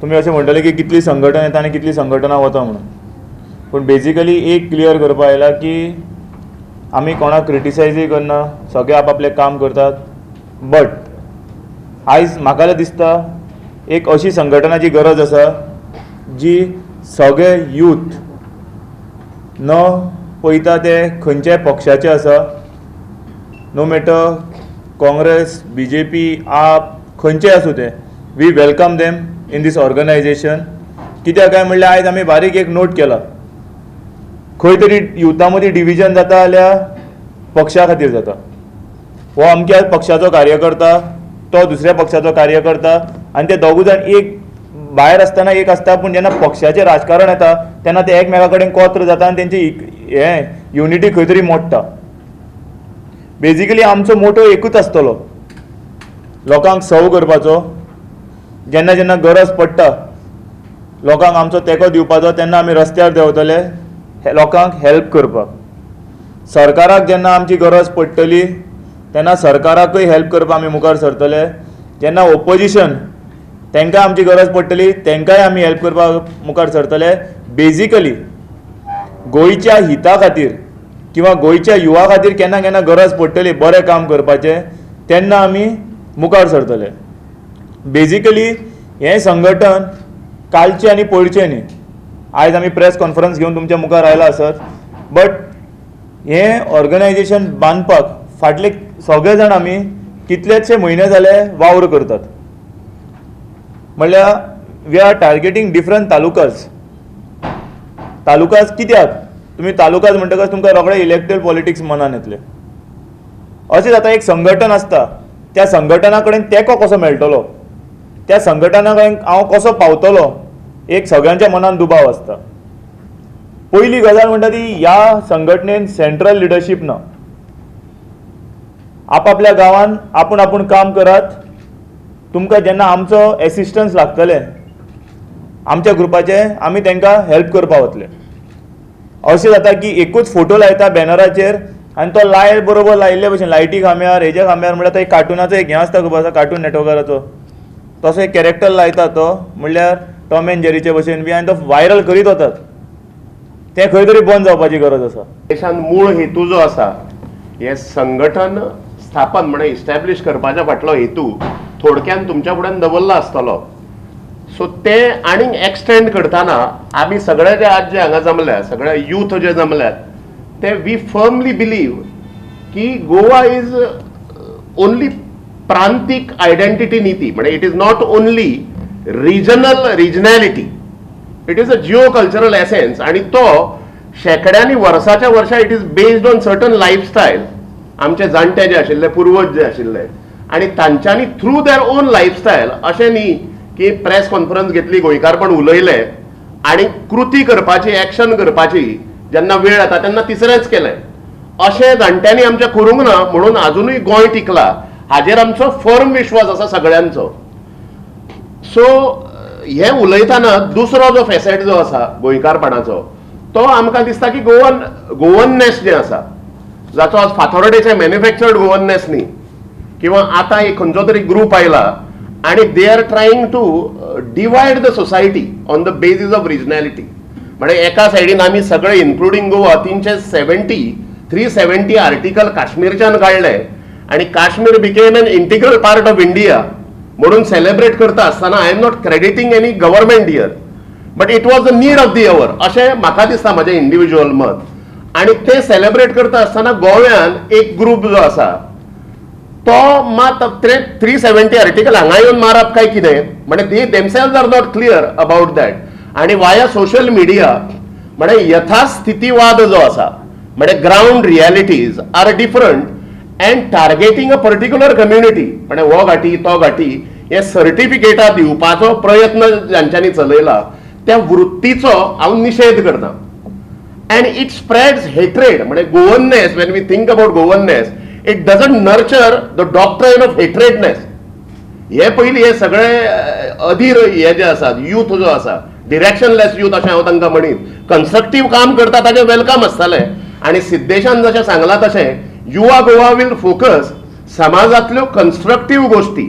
तुमी अशें म्हणटले की कितली संघटना येता आनी कितली संघटना वता म्हणून. पूण बेजिकली एक क्लियर करपा आयला की आमी कोणाक क्रिटिसायजूय करना, सगळे आप आपलें काम करतात. बट आयज म्हाका जाल्यार दिसता, एक अशी संघटनाची गरज आसा जी सगळे यूथ न पळयता ते खंयच्याय पक्षाचे आसा, नो मॅटर काँग्रेस, बीजेपी, आप, खंयचे आसूं ते, we welcome them in this organization. कित्याक काय म्हणल्यार, आयज आमी बारीक एक नोट केला, खंय तरी युथा मदीं डिविजन जाता जाल्यार पक्षा खातीर जाता. हो अमक्या पक्षाचो कार्यकर्ता, तो दुसऱ्या पक्षाचो कार्यकर्ता आनी ते दोगूय जाण एक भायर आसतना एक आसता, पूण जेन्ना पक्षाचें राजकारण येता तेन्ना ते एकमेका कडेन कोत्र जाता आनी तेंची हें युनिटी खंय तरी मोडटा. बेजिकली आमचो मोटो एकूच आसतलो, लोकांक सर्व करपाचो. जेन्ना जेन्ना गरज पडटा लोकांक आमचो तेंको दिवपाचो, तेन्ना आमी रस्त्यार देंवतले लोकांक हेल्प करपाक. सरकाराक जेन्ना आमची गरज पडटली तेन्ना सरकाराकूय हेल्प करपाक आमी मुखार सरतले. जेन्ना ओपोजिशन तांकां आमची गरज पडटली, तांकांय आमी हेल्प करपाक मुखार सरतले. बेजिकली गोंयच्या हिता खातीर किंवा गोंयच्या युवा खातीर केन्ना केन्ना गरज पडटली बरें काम करपाचें, तेन्ना आमी मुखार सरतले. बेजिकली हें संघटन कालचें आनी पयरचें न्ही. आयज आमी प्रेस कॉन्फरन्स घेवन तुमच्या मुखार आयला आसत, बट हें ऑर्गनायजेशन बांदपाक फाटले सगळे जाण आमी कितलेशे म्हयने जाले वावर करतात. म्हणल्यार we are targeting different talukas. Talukas कित्याक? तुमी तालुकाज म्हणटकच तुमकां रोखडे इलेक्टरल पॉलिटिक्स मनान येतले. अशें जाता, एक संघटन आसता, त्या संघटना कडेन तेंको कसो मेळटलो, त्या संघटना कडेन हांव कसो पावतलो, एक सगळ्यांच्या मनान दुबाव आसता. पयली गजाल म्हणटा ती, ह्या संघटनेन सेंट्रल लिडरशीप ना. आपापल्या गांवान आपूण आपूण काम करात. तुमकां जेन्ना आमचो एसिस्टन्स लागतले आमच्या ग्रुपाचे, आमी तांकां हेल्प करपाक वतले. अशें जाता की एकूच फोटो लायता बॅनराचेर आनी तो लायट बरोबर लायिल्ले भशेन लायटी खांब्यार, हेज्या खांब्यार. म्हणल्यार तो एक कार्टुनाचो एक हें आसता, खबर आसा, कार्टून नेटवर्काचो तसो एक कॅरेक्टर लायता तो, म्हणल्यार टॉम एंड जेरीचे भशेन बी, आनी तो व्हायरल करीत वतात. तें खंय तरी बंद जावपाची गरज आसा. देशान मूळ हेतू जो आसा, हे संघटन स्थापन म्हळ्यार इस्टॅब्लिश करपाच्या फाटलो हेतू थोडक्यान तुमच्या फुड्यान दवरला आसतलो. सो ते आनीक एक्सटेंड करतना आमी सगळे जे आज जे हांगा जमल्या, सगळे यूथ जे जमल्यात, ते we firmly believe की गोवा is only प्रांतीक आयडेंटिटी न्ही ती, म्हणजे it is not only regional regionality, it is a geo cultural essence. आणि तो शेंकड्यांनी वर्साच्या वर्सां it is based on certain lifestyle. आमचे जाणटे जे आशिल्ले, पुर्वज जे आशिल्ले आणि तांच्यांनी थ्रू there own lifestyle, अशें न्ही की प्रेस कॉन्फरन्स घेतली, गोंयकारपण उलयले आणि कृती करपाची, एक्शन करपाची जेन्ना वेळ येता तेन्ना तिसरेंच केलें. अशें जाणट्यांनी आमच्या करूंक ना म्हणून अजुनूय गोंय टिकला, हाजेर आमचो फर्म विश्वास आसा सगळ्यांचो. सो हे उलयतना दुसरो जो फेसेट जो आसा गोंयकारपणाचो, तो आमकां दिसता की गोवन गोवननेस जें आसा, जाचो आज फातोर्डेचें मॅन्युफॅक्चर्ड गोवननेस न्ही, किंवा आतां एक खंयचो तरी ग्रूप आयला आणि they are trying to divide the society on the basis of regionality. म्हणजे एका सायडीन आमी सगळे इन्क्लुडींग गोवा 370, 370 आर्टिकल काश्मीरच्यान काडले आणि Kashmir became an integral part of India म्हणून सेलिब्रेट करता आसतना, I am not crediting any government here, but it was the need of the hour अशें म्हाका दिसता, म्हजें इंडिव्हिज्युअल मत. आणि ते सेलिब्रेट करता आसतना गोव्यान एक ग्रूप जो आसा तो मात 370 आर्टिकल हांगा येवन मारप काय कितें, म्हणजे they themselves are not clear about that. आणि वाया सोशल मिडिया, म्हणजे यथास्थितीवाद जो आसा, म्हणजे ground realities are different and targeting a particular community, म्हणजे हो घाटी, तो घाटी, हे सर्टिफिकेटां दिवपाचो प्रयत्न जांच्यांनी चलयला त्या वृत्तीचो हांव निशेध करता. And it spreads hatred. म्हणजे Goanness, when we think about Goanness, it doesn't nurture the doctrine of hatredness. हे पयलीं हे सगळे अधीर हे जे आसात, यूथ जो आसा, डिरेक्शनलेस यूथ अशें हांव तांकां म्हणीत, कन्स्ट्रक्टीव काम करता ताजें welcome आसतलें. आनी सिद्धेशान जशें सांगलां तशें युवा गोवा will focus समाजांतल्यो कन्स्ट्रक्टीव गोश्टी.